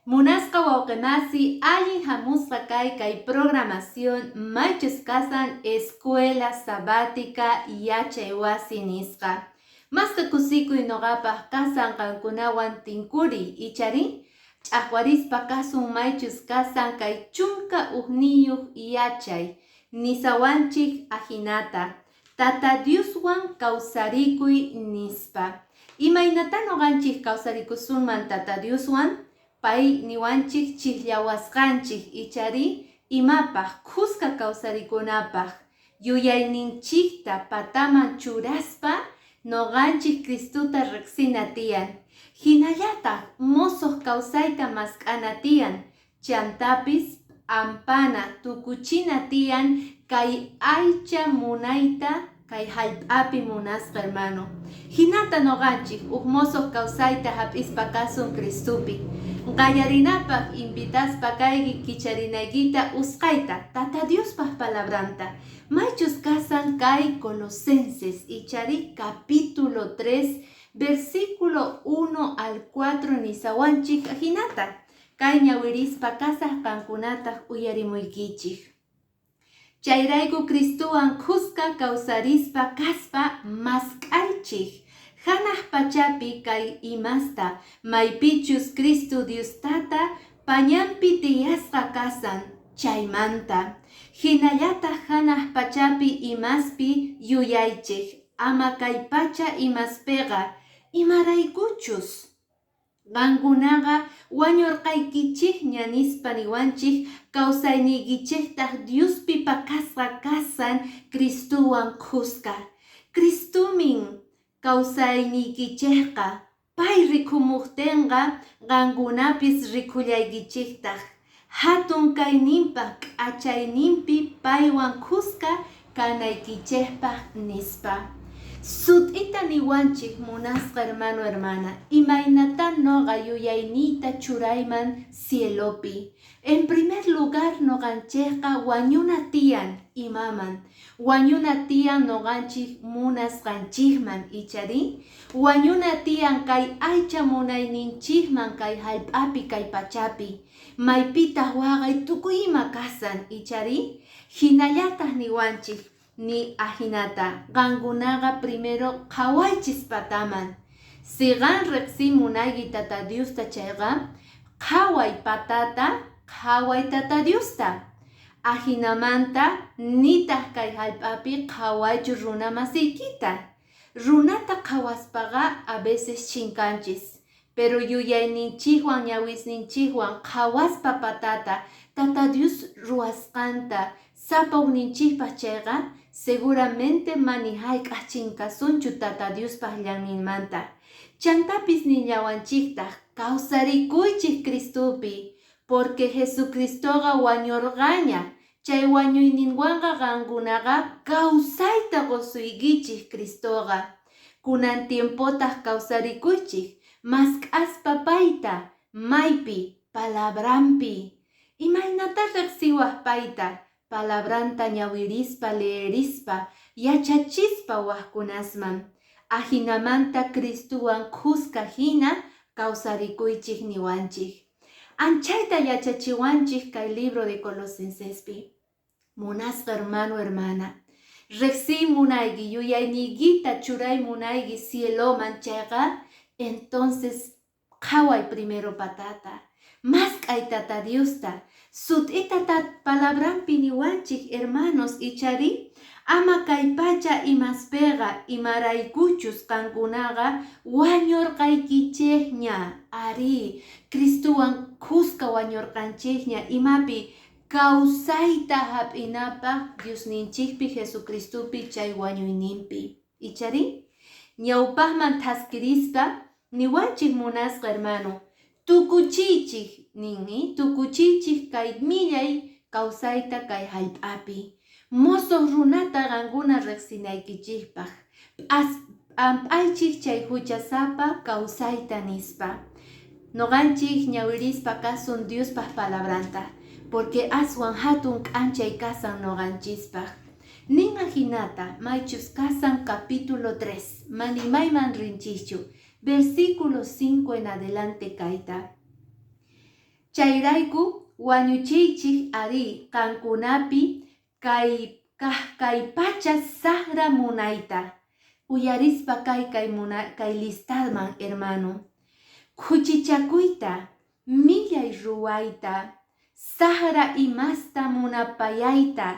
Munasqa wawqimasi, allin hamusqa kay kay programación maychus kasan Escuela Sabática Yachay Wasi nisqa. Masqa kusikuy noqapaq kasan qankunawan tinkuriy, ichari? Ch'aqwarispa kasun maychus kasan kay 11 yachay, nisawanchik ahinata, Tata Dioswan kawsarikuy nispa. Imaynata noqanchik kawsarikusunman Tata Dioswan? Pay niwanchik chikllawasqanchik, ichari imapaq khuska kawsarikunapaq, yuyayninchikta pataman churaspa noqanchik Cristota riqsina tiyan. Hinallataq mosoq kawsayta mask'ana tiyan, chantapis p'ampana tukuchina tiyan kay aycha munayta kay hallp'api munasqa hermano. Hinata noqanchik huk mosoq kawsayta hap'ispa kasun Cristopi. Qallarinapaq invitaspa kayki kicharinaykita usqayta Tata Diospaq palabranta. Maychus kasan kay Colosenses ichari capítulo 3 versículo 1 al 4 nisawanchik hinata. Kay ñawirispa kasaq qankunataq uyarimuykichik. Chayrayku Cristowan khuska kawsarispa kaspa mask'aychik. Hanaq pachapi kay imasta maypichus Cristo Dios Tata pañanpi tiyasqa kasan chaymanta. Hinallataq hanaq pachapi imaspi yuyaychik, ama kay pacha imaspiqa imaraykuchus. Qankunaqa wañurqaykichikña nispa niwanchik kawsayniykichiktaq Diospi pakasqa kasan Cristowan khuska. Cristomin kawsayniykichikqa pay rikhumuqtinqa qankunapis rikhullaykichiktaq. Hatun kayninpaq k'achayninpi paywan khuska kanaykichikpaq nispa. Sut'ita niwanchik munasqa hermano hermana, imaynata noqa yuyayniyta churayman cielopi. En primer lugar noqanchikqa wañuna tiyan imaman. Wañuna tiyan noqanchik munasqanchikman ichari. Wañuna tiyan kay aycha munayninchikman kay hallp'api kay pachapi. Maypitaq waqay tukuy ima kasan ichari. Hinallataq niwanchik ni ahinata qankunaqa primero qhawaychis pataman. Si qan riqsi munayki Tata Diosta chayqa qhaway patata, qhaway Tata Diosta. Ahinamanta nitaq kay hallp'api qhawaychu runa masiykita. Runata qhawaspaqa a veces chinkanchis, pero yuyayninchikwan ñawisninchikwan qhawaspa patata Tata Dios ruwasqanta sapa ukninchikpaq chayqa seguramente mani hayk'aq chinkasunchu Tata Diospaq llanninmanta. Chantapis nillawanchiktaq kawsarikuychik Cristopi, porque Jesucristoqa wañurqaña, chay wañuyninwanqa qankunaqa kawsayta qusuykichik Cristoqa. Kunan tiempotaq kawsarikuychik, mask'aspa payta, maypi, palabranpi. Imaynata riqsiwaq payta, palabranta ñawirispa leerispa, yachachispa waqkunasman. Ahinamanta Cristowan khuska hina kawsarikuychik niwanchik. Anchayta yachachiwanchik kay libro de Colosensespi. Munasqa hermano, hermana, riqsiy munayki, yuyayniykita churay munayki cieloman chayqa, entonces qhaway primero patata. Mask'ay Tata Diosta, sut'ita palabranpi niwanchik hermanos ichari, ama kay pacha imaspiqa imaraykuchus qankunaqa wañurqaykichikña, ari, Cristowan khuska wañurqanchikña imapi kawsayta hap'inapaq Diosninchikpi Jesucristopi chay wañuyninpi. Ichari, ñawpaqman thaskirispa niwanchik munasqa hermano, tukuchiychik ninmi, tukuchiychik kay millay kawsayta kay hallp'api. Mosoq runata qankuna riqsinaykichikpaq, p'amp'aychik chay huchasapa kawsayta nispa. Noqanchik ñawirispa kasun Diospaq palabranta, porque aswan hatun k'anchay kasan noqanchispaq. Nin ahinata maychus kasan capítulo 3, manimayman rinchikchu, versículo 5 en adelante kayta. Chayrayku wañuchiychik arí qankunapi kay kaq kay pacha saqra munayta. Uyarispa kay listadman, hermano. Khuchichakuyta, millay ruwayta, saqra imasta munapayayta,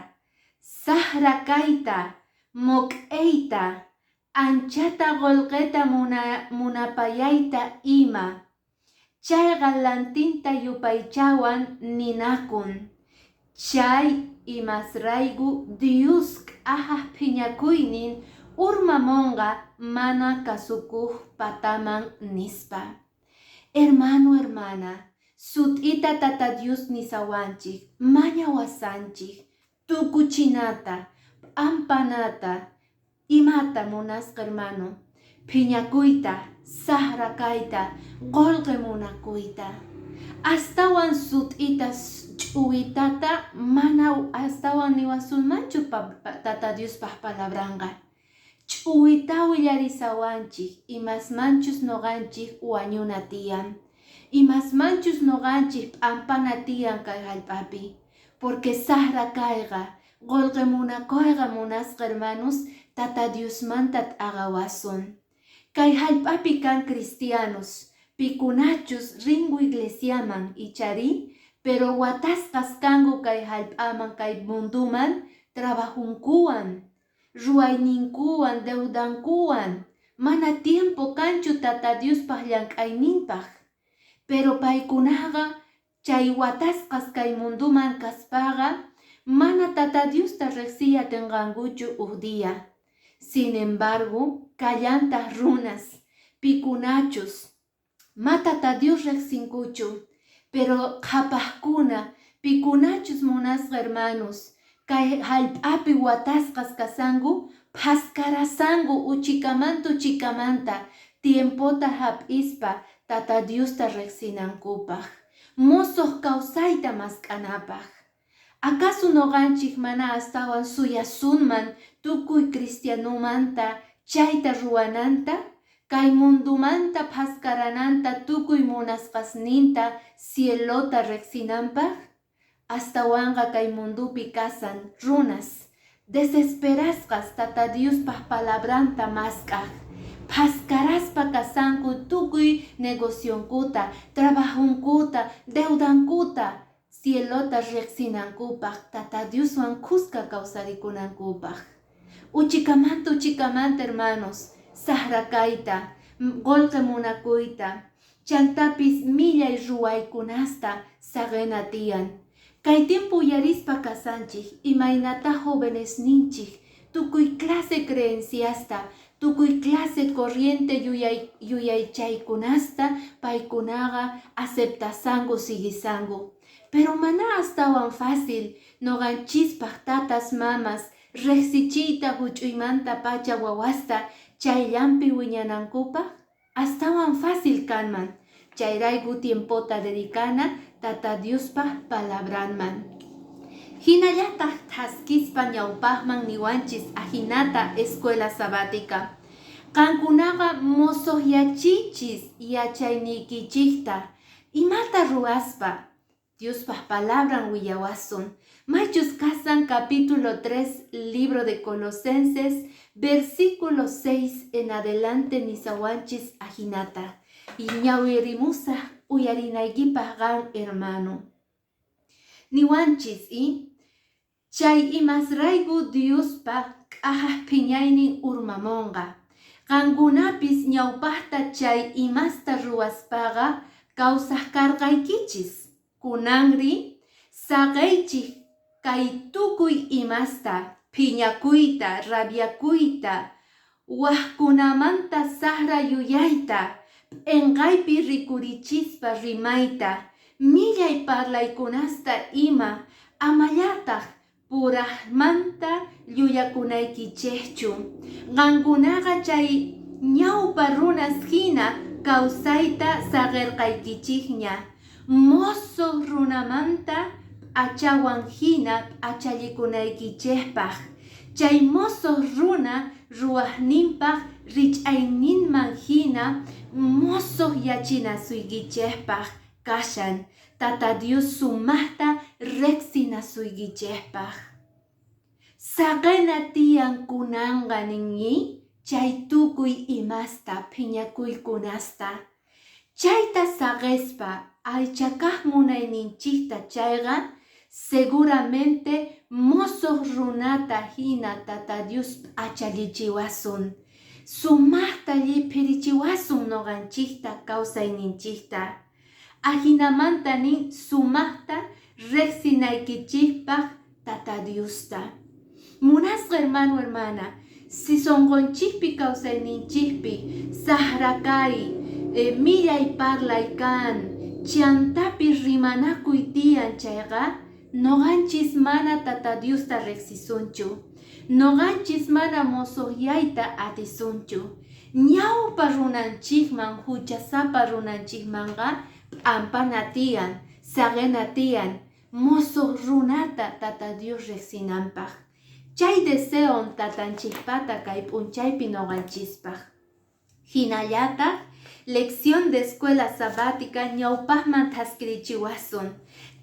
saqra kayta, mok'eyta, anchata qolqeta munapayayta ima. Chayqa lantinta yupaychawan ninakun. Chay imasrayku Dios k'ajaj phiñakuynin urmamonqa mana kasukuq pataman nispa. Hermano, hermana, sut'ita Tata Dios nisawanchik, mañawasanchik, tukuchinata, p'ampanata, imata munasqa hermano, phiñakuyta, saqra kayta, qolqe munakuyta. Astawan sut'ita ch'uwitata mana astawan niwasunmanchu Tata Diospaq palabranqa. Ch'uwita willarisawanchik imasmanchus noqanchik wañuna tiyan. Imasmanchus noqanchik p'ampana tiyan kay hallp'api. Porque saqra kayqa, qolqe munakuyqa munasqa hermanos, Tata Diosmanta t'aqawasun. Kay hallp'api kan cristianos, pikunachus rinku iglesiaman ichari, pero watasqas kanku kay hallp'aman kay munduman trabajunkuwan, ruwayninkuwan, deudankuwan, mana tiempo kanchu Tata Diospaq llank'ayninpaq. Pero paykunaqa chay watasqas kay munduman kaspaqa mana Tata Diosta riqsiya atinqankuchu huk día. Sin embargo, kallantaq runas, pikunachus, ma Tata Dios riqsinkuchu, pero qhapaqkuna, pikunachus munasqa hermanos, kay hallp'api watasqas kasanku, phaskarasanku uchikamanta uchikamanta tiempota hap'ispa Tata Diosta riqsinankupaq, mosoq kawsayta mask'anapaq. Acaso noqanchik mana astawan suyasunman tukuy cristianomanta chayta ruwananta, kay mundumanta phaskarananta tukuy munasqasninta cielota riqsinanpaq? Astawanqa kay mundupi kasan runas, desesperasqas Tata Diospaq palabranta mask'aq, phaskaraspa kasanku tukuy negocionkuta, trabajonkuta, deudankuta, cielota riqsinankupaq, Tata Dioswan khuska kawsarikunankupaq. Uchikamanta uchikamanta hermanos, saqra kayta, qolqe munakuyta, chantapis millay ruwaykunasta saqena tiyan. Kay tiempo uyarispa kasanchik imaynata jovenesninchik tukuy clase creenciasta, tukuy clase corriente yuyaychaykunasta paykunaqa aceptasanku siguisanku. Pero mana astawan fácil noqanchispaq tatas mamas riqsichiyta huch'uymanta pacha wawasta chayllampi wiñanankupaq astawan fácil kanman. Chayrayku tiempota dedicana Tata Diospaq palabranman. Hinallataq thaskispa ñawpaqman niwanchis ajinata escuela sabática. Qankunaqa mosoqyachiychis yachayniykichikta imata ruwaspa Diospaq palabran willawasun. Maychus kasan capítulo 3 libro de Colosenses versículo 6 en adelante nisawanchis ajinata. Y ñawirimusaq uyarinaykipaq qan hermano. Niwanchis y chay imasrayku Diospa k'ajaj phiñaynin urmamonqa. Qankunapis ñawpaqta chay imasta ruwaspaqa kawsaq karqaykichis. Kunanri saqeychik kay tukuy imasta phiñakuyta, rabiakuyta, waqkunamanta saqra yuyayta, p'enqaypi rikurichispa rimayta, millay parlaykunasta ima, amallataq puraqmanta llullakunaykichikchu. Qankunaqa chay ñawpa runas hina kawsayta saqirqaykichikña. Mosoq runamanta p'achawan hina p'achallikunaykichikpaq. Chay mosoq runa ruwaqninpaq rich'ayninman hina mosoq yachinasuykichikpaq. Kashan Tata Dios sumaqta riqsinasuykichikpaq. Saqena tiyan kunanqa ninyi chay tukuy imasta phiñakuykunasta. Chayta saqespa aychakaq munayninchikta chayqa seguramente mosoq runata hina Tata Dios p'achallichiwasun. Sumaqta lliphirichiwasun noqanchikta kawsayninchikta. Ajinamanta nin sumaqta riqsinaykichikpaq Tata Diosta. Munasqa hermano, hermana, si sonqonchikpi kawsayninchikpi saqra kay, millay parlay kan, chantapi rimanakuy tiyan chayqa, noqanchis mana Tata Diosta riqsisunchu. Noqanchis mana mosoqyayta atisunchu. Ñawpa runanchikman, huchasapa runanchikmanqa p'ampana tiyan, saqena tiyan, mosoq runata Tata Dios riqsinanpaq. Chay deseon tatanchikpata kay p'unchaypi noqanchispaq. Hinallataq lección de escuela sabática ñawpaqman thaskirichiwasun.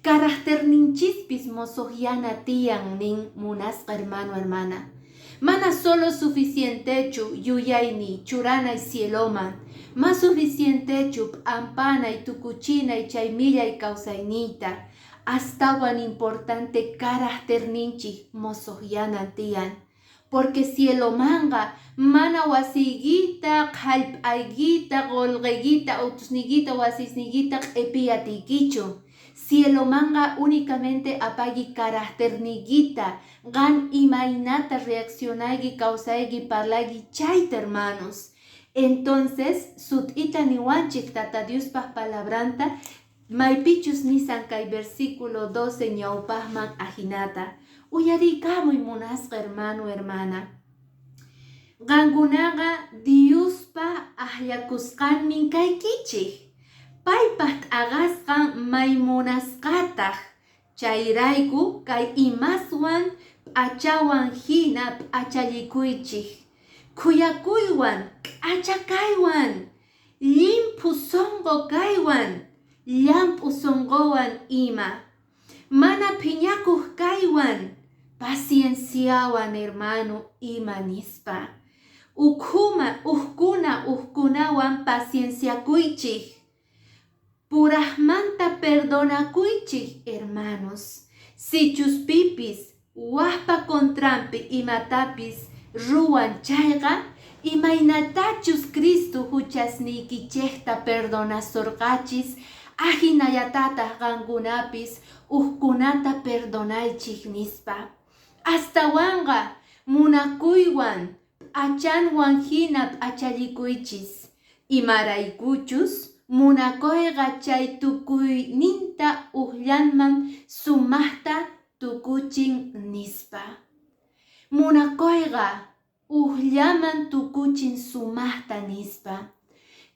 Caracterninchispis mosoqyana tiyan nin munasqa hermano, hermana. Mana solo suficientechu yuyayni churanay cieloman, ma suficientechu p'ampanay tukuchinay chay millay kawsayniyta. Astawan importante caracterninchik mosoqyanan tiyan. Porque cielomanqa mana wasiykita, qhallp'aykita, qullqiykita, utusniykita, wasisniykita q'ipiy atiykichu. Cielomanqa únicamente apayki caracterniykita, qan imaynata reaccionayki, kawsayki, parlayki chayta, hermanos. Entonces, sut'ita niwanchik Tata Diospaq palabranta, maypichus nisan kay versículo 12 ñawpaqman ajinata. Uyariykamuy munasqa hermano, hermana. Qankunaqa Diospa akllakusqanmin kaykichik. Paypaq t'aqasqan may munasqataq. Chayrayku kay imaswan p'achawan hina p'achallikuychik. Khuyakuywan, k'acha kaywan, llimphu sunqu kaywan, llamp'u sunquwan ima. Mana phiñakuq kaywan, pacienciawan, hermano, ima nispa. Ukhuma, ukkuna, ukkunawan pacienciakuychik. Purajmanta perdonakuychik, hermanos. Sichus pipis wajpa contranpi imatapis ruwan chayqa, imaynatachus Cristo huchasniykichikta perdonasurqachis, ajinallatataq qankunapis ukkunata perdonaychik nispa. Astawanqa munakuywan p'achanwan hina p'achallikuychis. Imaraykuchus munakuyqa chay tukuyninta uqllanman sumaqta tukuchin nispa. Munakuyqa uqllaman tukuchin sumaqta nispa.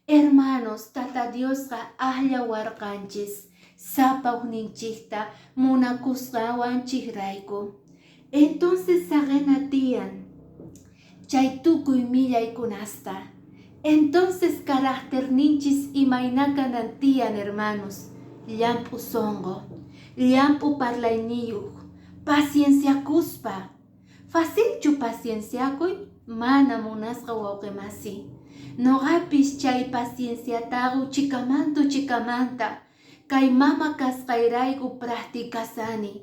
Hermanos, Tata Diosqa akllawarqanchis sapa ukninchikta munakusqawanchikrayku. Entonces saqena tiyan chay tukuy millaykunasta. Entonces caracterninchis imayna kanan tiyan, hermanos. Llamp'u sunqu, llamp'u parlayniyuq, pacienciakuspa. Facilchu pacienciakuy? Mana, munasqa wawqimasi. Noqapis chay pacienciataqa chikamanta chikamanta kay mama kasqayrayku practicasani.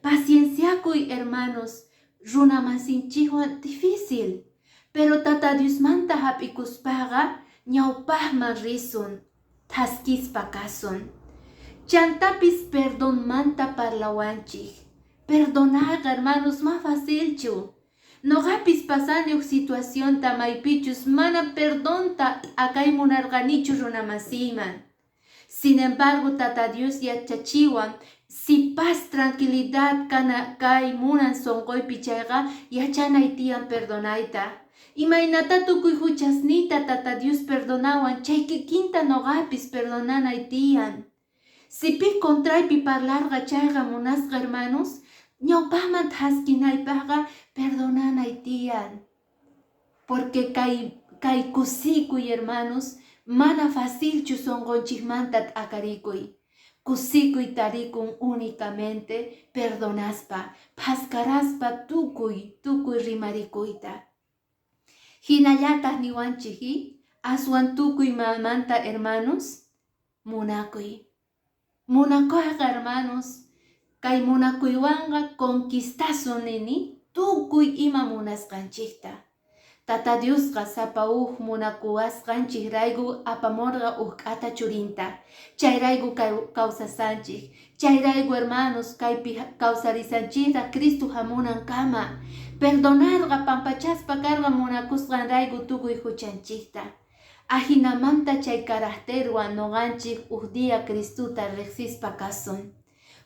Pacienciakuy, hermanos, runamasinchikwan difícil. Pero Tata Diosmanta hap'ikuspaqa ñawpaqman risun, thaskispa kasun. Chantapis perdonmanta parlawanchik. Perdonayqa, hermanos, ma facilchu. Noqapis pasani huk situacionta maypichus mana perdonta t'akay munarqanichu runamasiyman. Sin embargo, Tata Dios yachachiwan, si paz, tranquilidad kana kay munan sunquypi chayqa, yachanay tiyan perdonayta. Imaynata tukuy huchasniyta Tata Dios perdonawan, chay kikinta noqapis perdonanay tiyan. Si pi contraypi parlarqa chayqa, munasqa hermanos, ñawpaqman thaskinaypaqqa perdonanay tiyan. Porque kay kusikuy, hermanos, Mana facilchu sunqunchikmanta t'akarikuy. Kusikuy tarikun únicamente perdonaspa, phaskaraspa tukuy tukuy rimarikuyta. Hinallataq niwanchik, aswan tukuy mamanta, hermanos, munakuy. Munakuyqa, hermanos, kay munakuywanqa conquistasun nini tukuy ima munasqanchikta. Tata Diosqa sapa uj munakuwasqanchikrayku apamurqa uj k'ata churinta. Chayrayku kawsasanchik. Chayrayku, hermanos, kaypi kawsarisanchikta Cristo hamunankama. Perdonarqa pampachaspa karqa munakusqanrayku tukuy huchanchikta. Ajinamanta chay caracterwan nuqanchik uj día Cristuta riqsispa kasun.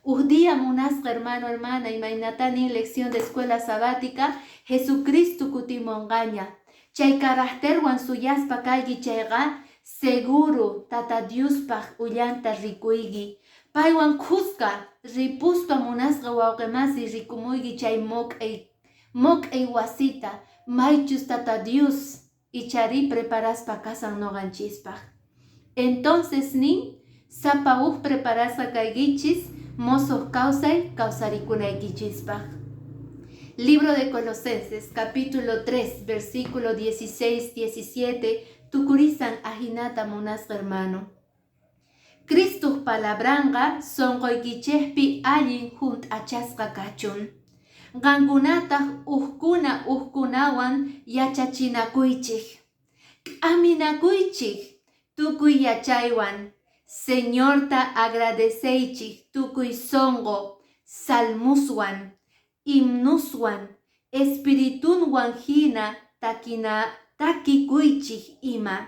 Uj día munasqa, hermano, hermana, imaynata nin lección de escuela sabática, Jesucristo kutimunqaña. Chay caracterwan suyaspa kayki chayqa, seguro Tata Diospaq ullanta rikuyki. Paywan khuska ripuspa, munasqa wawqimasi, rikumuyki chay mok'ay wasita, maychus Tata Dios ichari preparaspa kasan nuqanchispaq. Entonces nin, sapa uj preparasqa kaykichis mosoq kawsay kawsarikunaykichispaq. Libro de Colosenses, capítulo 3, versículo 16, 17, tukurizan ajinata, munasqa hermano. Cristuq palabranqa sunquykichikpi allin hunt'achasqa kachun. Qankunataq ujkuna ujkunawan yachachinakuychik. K'aminakuychik tukuy yachaywan. Señorta agradeceychik tukuy sunqu salmuswan, himnuswan, espiritunwan hina takina takikuychik ima.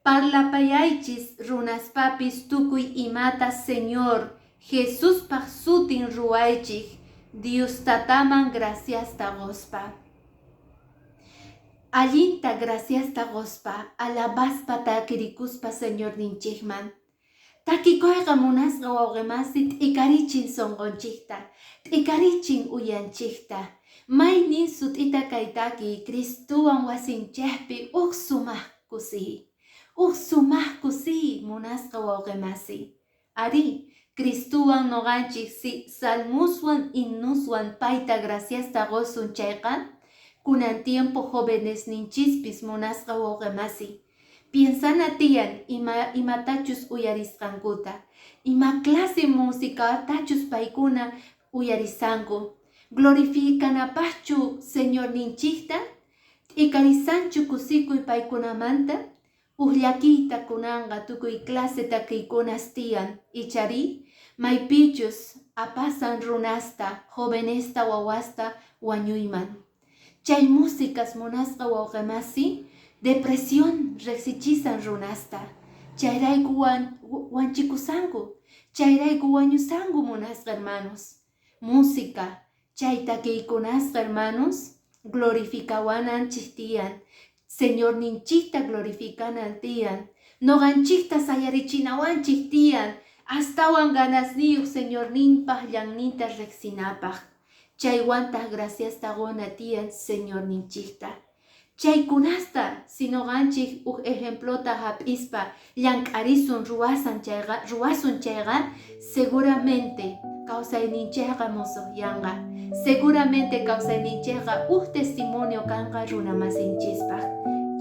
Parlapayaychis runaspapis tukuy imata Señor Jesuspaq sutin ruwaychik Dios tataman graciasta quspa. Allinta graciasta quspa, alabaspa takirikuspa Señorninchikman. Takikuyqa, munasqa wawqimasi, t'ikarichin sunqunchikta, t'ikarichin uyanchikta. Maynin sut'ita kay takiy Cristuwan wasinchikpi uj sumaq kusiy. Uj sumaq kusiy, munasqa wawqimasi. Ari, Cristuwan nuqanchik si salmuswan himnuswan payta graciasta qusun chayqa, kunan tiempo jovenesninchispis, munasqa wawqimasi, piensana tiyan ima imatachus uyarisqankuta, ima clase musicatachus paykuna uyarisanku. Glorificanapaqchu Señorninchikta? T'ikarisanchu kusikuy paykunamanta? Uj llakiyta kunanqa tukuy clase takiykunas tiyan, ichari maypichus apasan runasta, jovenesta, wawasta wañuyman. Chay músicas, munasqa wawqimasi, depresión riqsichisan runasta. Chayrayku wanchikusanku, chayrayku wañusanku, munasqa hermanos. Música, chay takiykunasqa, hermanos, glorificawananchik tiyan. Señorninchikta glorificanan tiyan. Nuqanchikta sayarichinawanchik tiyan. Astawan ganasniyuq Señorninpaq llanninta riqsinapaq. Chaywantaq graciasta quna tiyan Señorninchikta. Chaykunasta si nuqanchik uj ejemplota hap'ispa llank'arisun ruwasan chayqa ruwasun chayqa, seguramente kawsayninchikqa musuqyanqa. Seguramente kawsayninchikqa uj testimonio kanqa runamasinchispaq.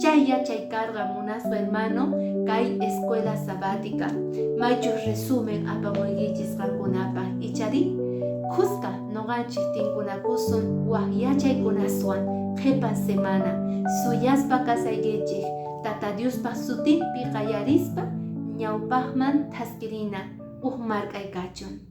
Chay yachay karqa, munasqa hermano, kay escuela sabática. Maychus resumen apamuykichis qankunapaq ichari khuska nuqanchik tinkunakusun wak yachaykunaswan qhipan semana. Suyaspa kasaykichik Tata Diospaq sutinpi qallarispa ñawpaqman thaskirina uj mark'ay kachun.